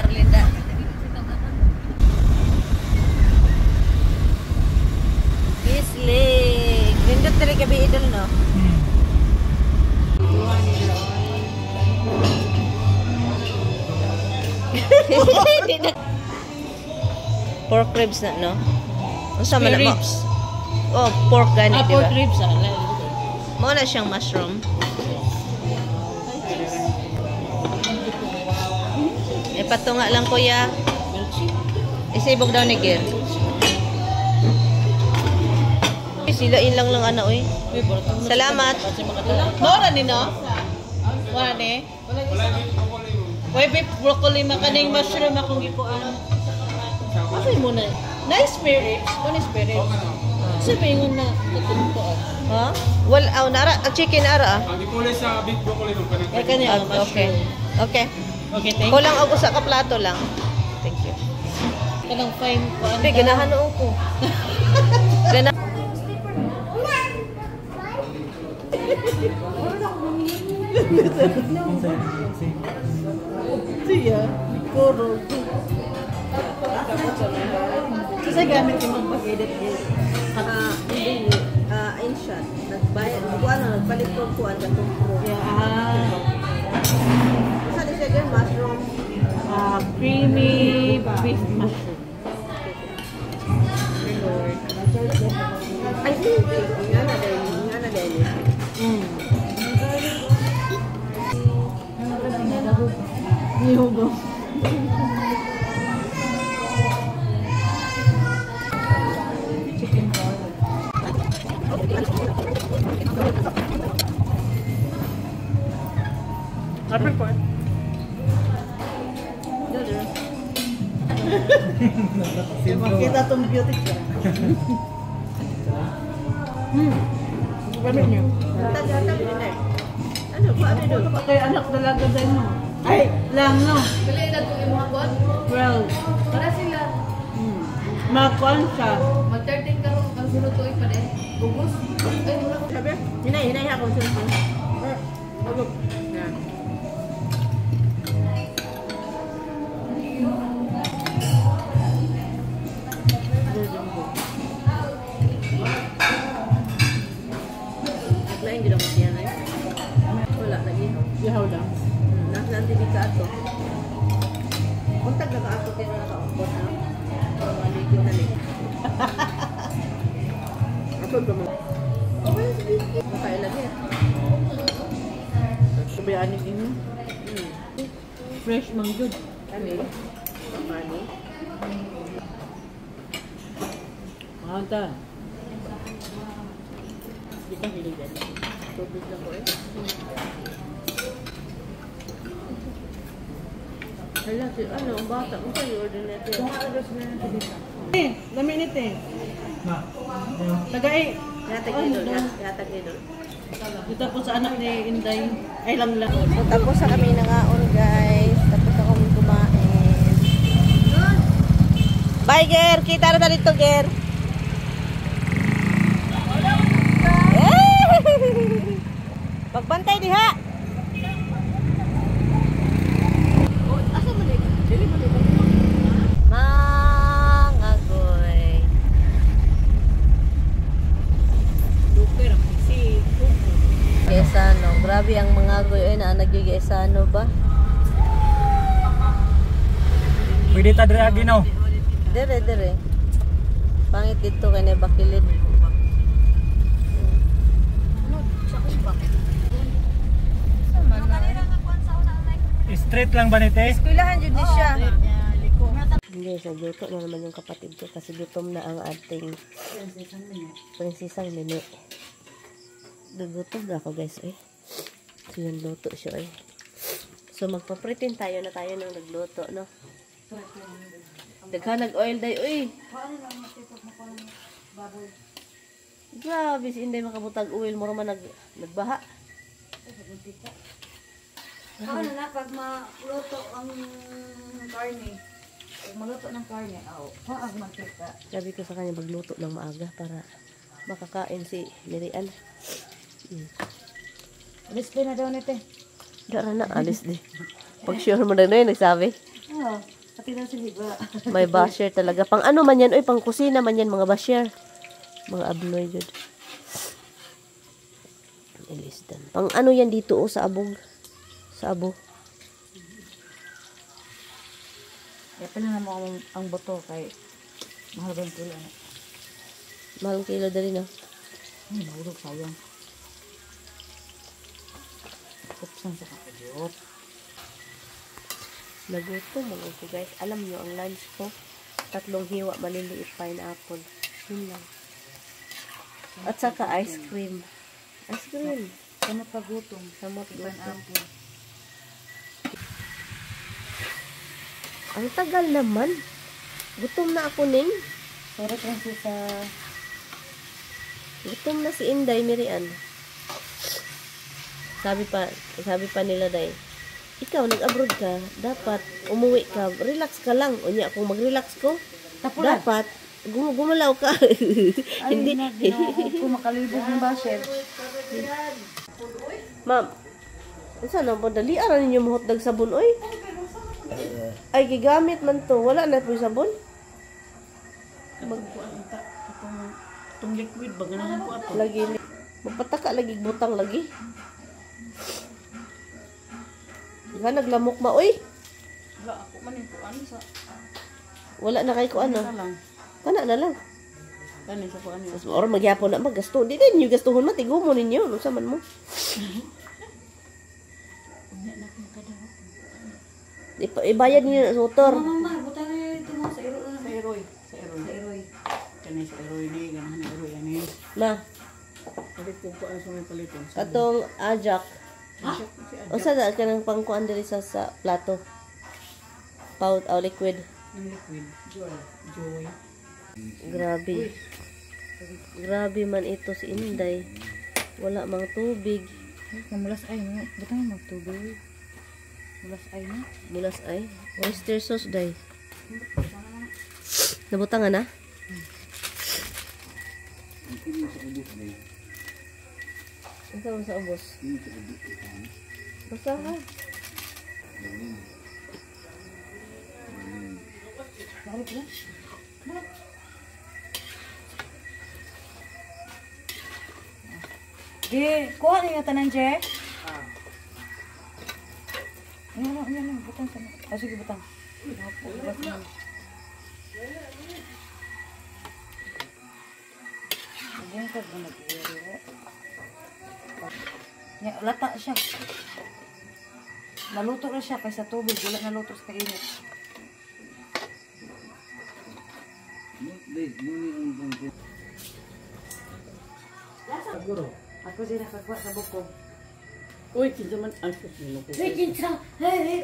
Arlinda. Kislig. Nindot diri gabi idol no. Pork ribs na no. Unsa man na mo? Oh, pork gani, di ba? Pork ribs ah. Mo na siyang mushroom. E patunga lang kuya. Isibog daw ni Ger. Sila ilang lang ana oy. Salamat. Mora ni no? Wala ni? Why beef broccoli makaning mushroom akong gikuan. Okay mo na. Nice spare ribs. One spare ribs. Sabi ingon na katuntoan. Ha? Wala aw nara ang chicken ara. Ang gipuli sa beef broccoli nung kanang. Ay kani ang Okay. mushroom. Okay. Okay, thank you. Kulang og usa ka plato lang. Thank you. Kanang fine kuan. Be ganahan noon ko. Gana. Siya, koro. Kasi gamit yung pag-edit guys. Hindi InShot. Nagbayad ko ano, nagpalit ko kuan katong pro. Yeah. Usa ni siya gyud mushroom. Creamy beef mushroom. Ay, nga na din, nga na din. Nihugo. Chicken garlic. Apple ko eh. Makita tong beauty siya. Gamit niyo. Hatag-hatag din eh. Ano ba ano doon? Kay anak dalaga din mo. Ay, lang no. Wala edad kung imong kuan. 12. Para sila Makuan siya. mag 13 karon ang sunod tuig pa din. Ugos. Ay wala ko. Sabi, hinay, hinay ako sa Na. Naglain gid ako siya na. Wala lagi. Ihaw lang. Nasa dili ka ato. Untag na ka ato kay na nakaupot na. Maligo na ni. Ako ba mo? Makain lagi. Sabihanin inyo. Fresh man good. Kani. Kani. Mahal. Di ka hilig yan. Tubig lang ko eh. Hala, si ano, ang bata. Kung sa'yo order natin. Eh, dami nito eh. Tagay. Yatag nidol, yatag nidol. Dito po sa anak ni Inday. Ay lang lang. So, tapos na kami nangaon, guys. Tapos na kami kumain. Bye, Ger! Kita na dito, Ger! Pagbantay diha! Mangagoy. Gaisano. Grabe ang mangagoy. Ay, naa nagyay-gaisano ba? Pwede ta diri agi no. Dere, dere. Pangit dito kay na bakilid. Straight lang ba nite? Eskwelahan jud ni siya. Hindi, nagluto na naman yung kapatid ko kasi gutom na ang ating prinsesang Nene. Nagutom na ako guys eh. So yun, luto siya eh. So magpa-pretend tayo na tayo nang nagluto, no? Daghan nag-oil day, uy. Grabe si Inday makabutag oil mura man nagbaha. Ano na pag maluto ang karne. Pag maluto ng karne, aw, paag makita. Sabi ko sa kanya magluto ng maaga para makakain si Mirian. Alis din na daw nito. Dara na, alis di. Pag sure mo na yun, nagsabi. Oo. Pati daw si Liba. May basher talaga. Pang ano man yan, oy, pang kusina man yan, mga basher. Mga abnoy jud. Ilisdan. Pang ano yan dito, oh, sa abog. Sa abo. Kaya pala na mo ang buto kay mahal ba yung kilo na? Mahal ang kilo dali, no? Ay, mahulog sayang. Kupsan sa kakajot. Nagutom mga ko, guys. Alam nyo, ang lunch ko, 3 hiwa maliliit pineapple. Yun lang. At saka ice cream. Ice cream. Samot pagutom. Samot gutom. Pineapple. Ang tagal naman. Gutom na ako, Ning. Sorry, Princesa. Gutom na si Inday, Mirian. Sabi pa nila, Day, ikaw, nag-abroad ka, dapat umuwi ka, relax ka lang. Unya, kung mag-relax ko, Tapulan. dapat gumalaw ka. Ay, Hindi. na, ginoo ko makalibog ng basher. Ma'am, unsa na po, dali ara ninyo mahotdag sabon, oy. Ay, gigamit man to. Wala na po yung sabon. Itong liquid ba? Ganahan ko ato. Lagi, magpataka lagi, butang lagi. Nga, naglamok ma, oy. Wala, ako man yung kuan sa... Wala na kay ko ano. Lang. Kana na lang. Kani sa kuan yun. Tapos, or magyapon na maggasto. Di din ninyo gastuhon man, tigumo ninyo. Ano sa man mo? Ibayad niyo sa motor. Mama, butang na ito mo sa iro. Sa iroy. Sa iroy. Sa iroy. Kani sa iroy ni. Ganahan na iroy. Ani. Ma, Palit ko kuan sa may paliton. katong ajak. Unsa na kanang pangkuan diri sa plato? Powder o liquid. Ang liquid. Joy. Joy. Grabe. Grabe man ito si Inday. Wala mang tubig. Ay, namulas ay mo. Butang na magtubig. Mulas ay na. Mulas ay. Oyster sauce day. Nabutangan na? Unsa man sa ubos? Basta ha. Balik na. Di, kuha niya tanan, Je. Ano, ano, ano, butang sa. Oh, sige, butang. Bungkag na nag-iwari. Ya, lata siya. Naluto na siya kaysa tubig. Wala naluto sa kainit. Ako siya nakakuha sa buko. Uy, kinsa man ang sus nilo ko. Hey, kinsa! Hey, hey!